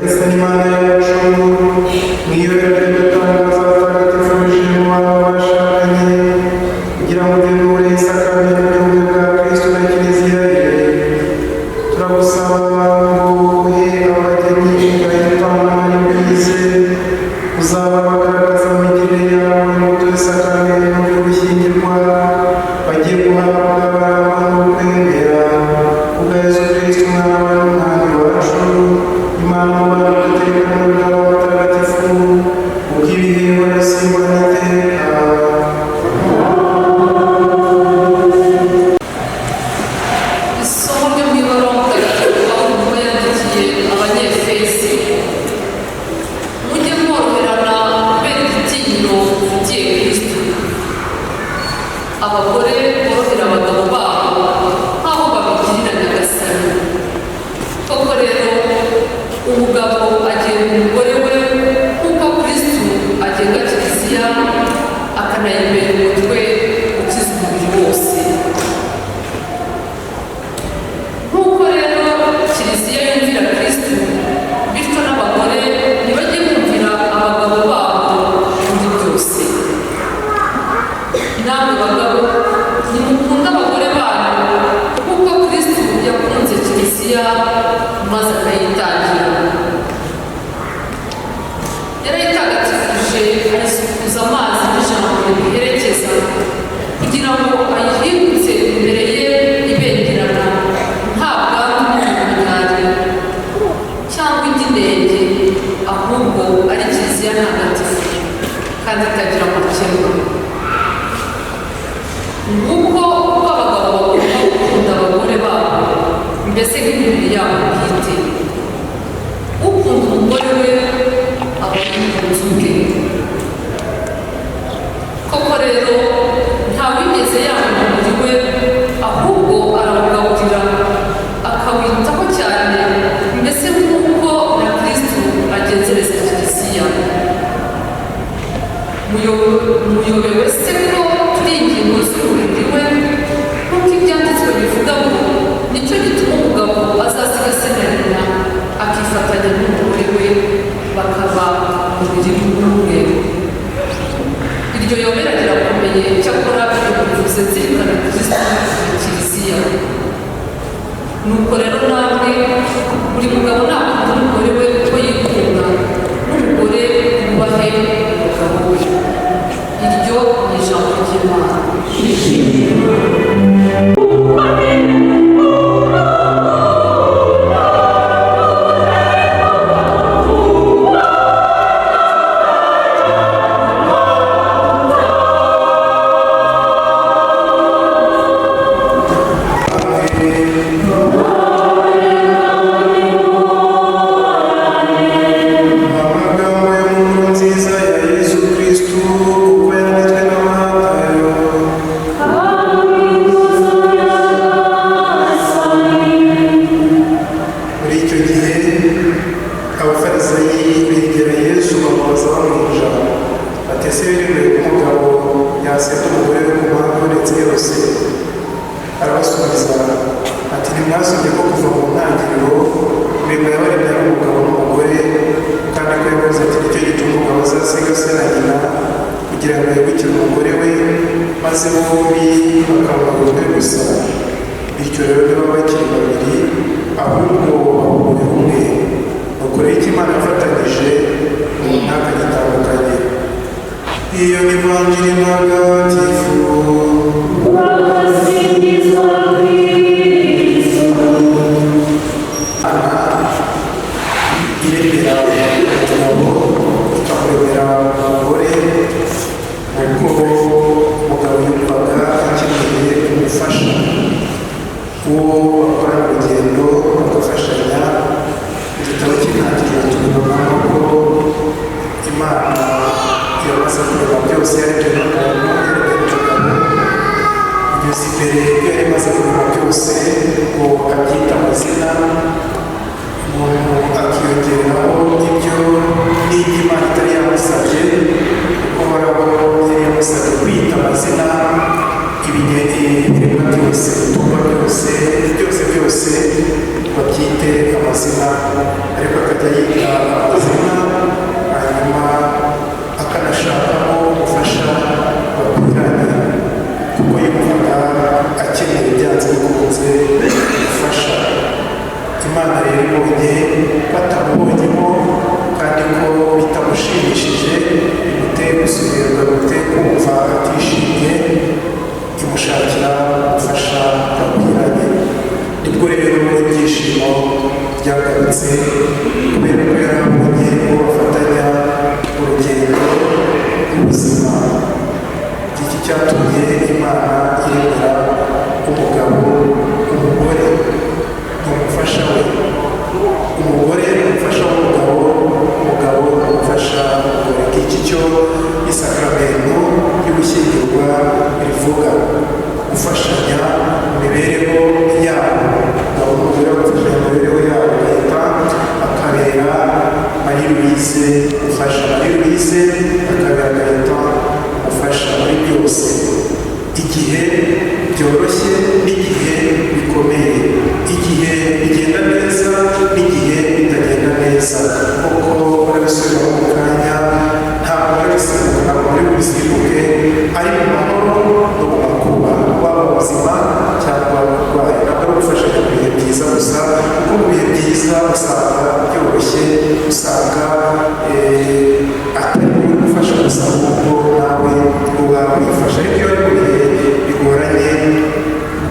Imana yacu mwiyobera ry'agatangaza abatagatifu bije mu bana bashakanye kugira ngo utegure isakaramentu ry'ubumwe bwa Kristo na Kiliziya ye. Turagusaba ngo uhe abageni Gaetano na Marie-Louise uzaba bagaragaza mu migirire yawe imbuto y'isakaramentu ryo gushyingirwa bagiye guhabwa barangwa n'ukwemera kubwa Yesu Kristo Umwana wawe n'Umwami wacu. Imana mubana ugateka n'ubwa mutagatifu uko ibihe birasimburana iteka. Isomo ryo mu ibaruwa mutagatifu Pawulo intumwa yandikiye Abanyefesi. Mujye mworoherana kubera igitinyiro mufitiye Kristo. Abagore borohera abagabo babo nk'aho babigirira Nyagasani. Koko rero, umugabo agenga umugore we nk'uko Kristo agenga Kiliziya, akanayibera umutwe ukiza umubiri wose. Nk'uko rero Kiliziya yumvira Kristo, bityo n'abagore ntibajye bumvira abagabo babo muri byose. Namwe bagabo, nimukunde abagore banyu nk'uko Kristo yakunze Kiliziya maze akayitangira. Yarayitagatifuje, ayisukuza amazi n'ijambo ribiherekeza, kugira ngo ayihingutse imbere ye ibengerana, nta bwandu n'umunkanyari cyangwa indi nenge, ahubwo ari Kiliziya ntagatifu kandi itagira amakemwa. Nguko uko abagabo bagomba gukunda abagore babo, mbese nk'imibiri yabo bwite. Ukunda umugore we aba yikunze ubwe. Koko rero, ntawigeze yanga umubiri we, ahubwo arawugaburira akawitaho cyane, mbese nk'uko na Kristo agenzereza Kiliziya. Muyobewe se ko turi ingingo z'umubiri we, nk'uko Ibyanditswe bivuga ngo: "Nicyo gituma umugabo azasiga se na nyina akifatanya n'umugore we, bakaba umubiri umwe"? Iryo yobera rirakomeye, cyakora ibyo bivuze nzirikana Kristo na Kiliziya. Nuko rero namwe, buri mugabo nakunda umugore we uko yikunda, n'umugore yubahe umugabo we. Iryo ni ijambo ry'Imana. Amagambo yo mu nkuru nziza ya Yesu Kristo uko yanditswe na Matayo. Muri icyo gihe Abafarisayi begera Yesu bamubaza bamwinja bati: "Ese biremewe ko umugabo yasenda umugore we ku mpamvu ibonetse yose?" Arabasubiza ati: "Ntimwasomye ko kuva mu ntangiriro Rurema yabaremye ari umugabo n'umugore, kandi ko yavuze ati: 'Nicyo gituma umugabo azasiga se na nyina kugira ngo yegukire umugore we, maze bombi bakaba umwe gusa'? Bityo rero niba bakiri babiri, ahubwo baba umubiri umwe. Nuko rero icyo Imana yafatanyije, umuntu ntakagitandukanye." Iyo ni Ivanjiri ntagatifu. Urasingizwa Kristo. Iremera umugabo ikamuremera umugore, kuko umugabo yumvaga akeneye umufasha, uwo bakorana urugendo bagafashanya. Igitabo cy'Intangiriro tubibonamo ko Imana yamaze kurema byose, yaremye n'umuntu. amazina, ariko akajya yita amazina, hanyuma akanashakamo umufasha bakwiranye, kuko yumvaga akeneye byanze bikunze gufasha. Imana rero ibonye batamubonyemo kandi ko bitamushimishije, bimuteye gusubirwa, bimuteye kumva atishimye, imushakira umufasha bakwiranye. Nibwo rero ibyishimo byagarutse, kubera ko yarabonye uwo bafatanya urugendo rw'ubuzima. Iki cyatumye Imana iremera umugabo umugore, ni umufasha we. Umugore ni umufasha w'umugabo, umugabo ni umufasha w'umugore. Ngiki cyo isakramento y'ugushyingirwa rivuga: gufashanya mu mibereho yabo. Umugabo n'umugore bagafashanya mu mibereho yabo. Gahita akabera Marie Louise ufasha, Marie Louise akabera Gahita ufasha muri byose, igihe byoroshye n'igihe bikomeye, igihe bigenda neza n'igihe bitagenda neza. Nk'uko barabisubiramo mu kanya, ntabwo barabisimbuka, ntabwo bari bubisimbuke, ari mu mahoro no mu makuba, waba ubuzima cyangwa uburwayi. Ntabwo ari ugufashanya mu bihe byiza gusa, kuko mu bihe byiza usanga byoroshye, usanga atari wowe gufasha gusa, ahubwo nawe uba wifasha. Ariko iyo ari mu bihe bigoranye,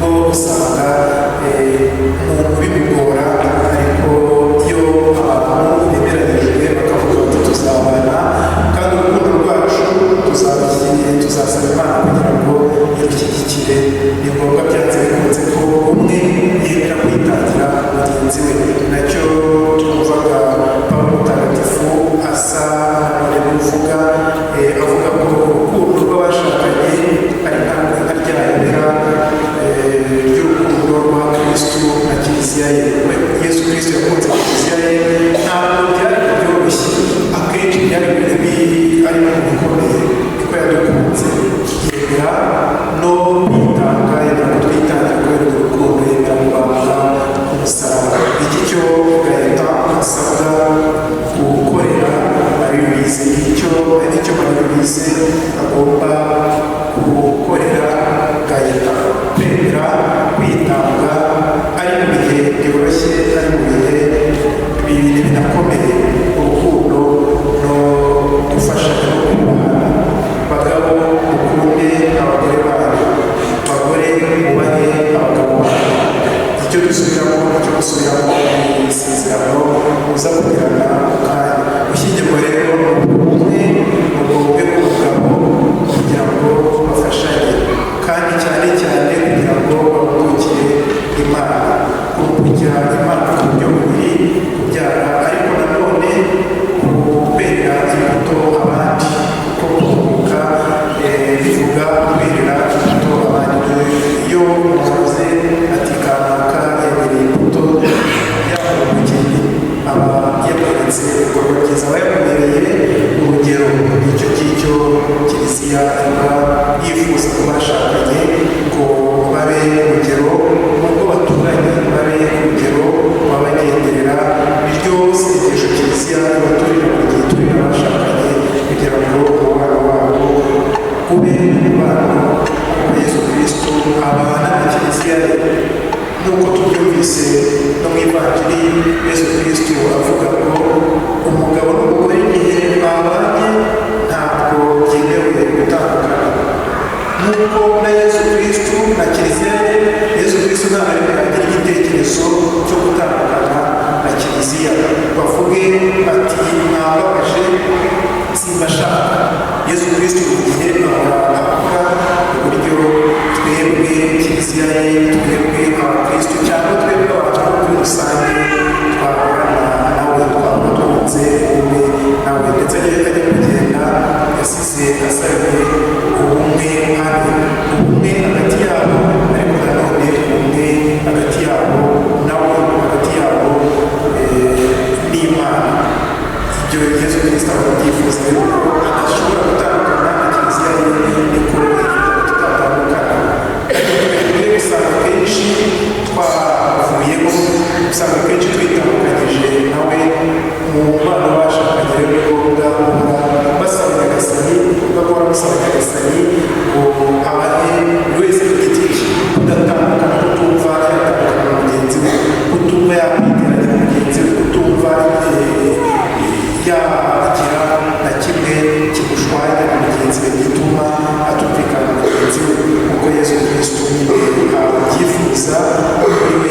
ubwo usanga umuntu bimugora. Ariko iyo abantu bemeranyijwe bakavuga bati: "Tuzabana kandi urukundo rwacu tuzasaba Imana kugira ngo irushyigikire," ni ngombwa byanze bikunze ko umwe yemera kwitangira mugenzi we. Nacyo twumvaga Pawulo Mutagatifu asa nanone n'uvuga, avuga ko urukundo rw'abashakanye ari nka rya yobera ry'urukundo rwa Kristu na Kiliziya ye. Yesu Kristu yakunze Kiliziya ye, ntabwo byari byoroshye, akenshi byari ari mu bikomeye, niko yadukunze, yemera no kwitanga, yemera kutwitangira kubera urwo rukundo, yemera kubambwa ku musaraba. Iki cyo Gahita asabwa gukorera Marie Louise, icyo nicyo Marie Louise agomba gukorera Gahita: kwemera kwitanga, ari mu bihe byoroshye, ari mu bihe binakomeye, urukundo no gufashanya no kubahana. Bagabo, mukunde abagore banyu; bagore, mwubahe abagabo banyu. Icyo dusubiramo, icyo gusubiramo ni isezerano muza kugirana mu kanya. Gushyingirwa rero ni ubumwe, ni ubwo bumwe bw'umugabo kugira ngo bafashanye, kandi cyane cyane kugira ngo bahugukire Imana. Kuruhukira Imana ku buryo bubiri: kubyara, ariko nanone kwerera imbuto abandi, kuko kuruhuka bivuga kwerera imbuto abandi. Iyo umuntu avuze ati: "Kanaka yemereye imbuto yamuhugukiriye," aba yamweretse ibikorwa byiza, aba yamubereye urugero. Icyo ngicyo Kiliziya iba yifuza ku bashakanye, ngo babe urugero n'ubwo baturanye, babe urugero babagenderera. Niryo sengesho Kiliziya ibaturira buri gihe, iturira abashakanye, kugira ngo umubano wabo ube umubano wa Yesu Kristo abana na Kiliziya ye. Nk'uko tubyumvise no mu Ivanjiri, Yesu Kristo avuga ngo umugabo n'umugore igihe babanye ntabwo byemewe gutandukana. Nk'uko na Yesu Kristo na Kiliziya ye, Yesu Kristo ntabwo arimo yagira igitekerezo cyo gutandukana na Kiliziya, bavuge bati: "Mwababaje, simbashaka." Yesu Kristo buri gihe ahora akora uburyo twebwe Kiliziya ye, twebwe abakristo, cyangwa twebwe abantu muri rusange, twahorana nawe, twahorana. Mu bana bashakanye rero ni ngombwa guhora basaba Nyagasani, bagahora basaba Nyagasani ngo abahe buri wese ku giti cye kudatandukana, kutumva yatandukana na mugenzi we, kutumva yakwiteranya na mugenzi we, kutumva yagira na kimwe kimushwanya na mugenzi we gituma atumvikana na mugenzi we, kuko Yezu Kristu nyine abyifuza kuri we.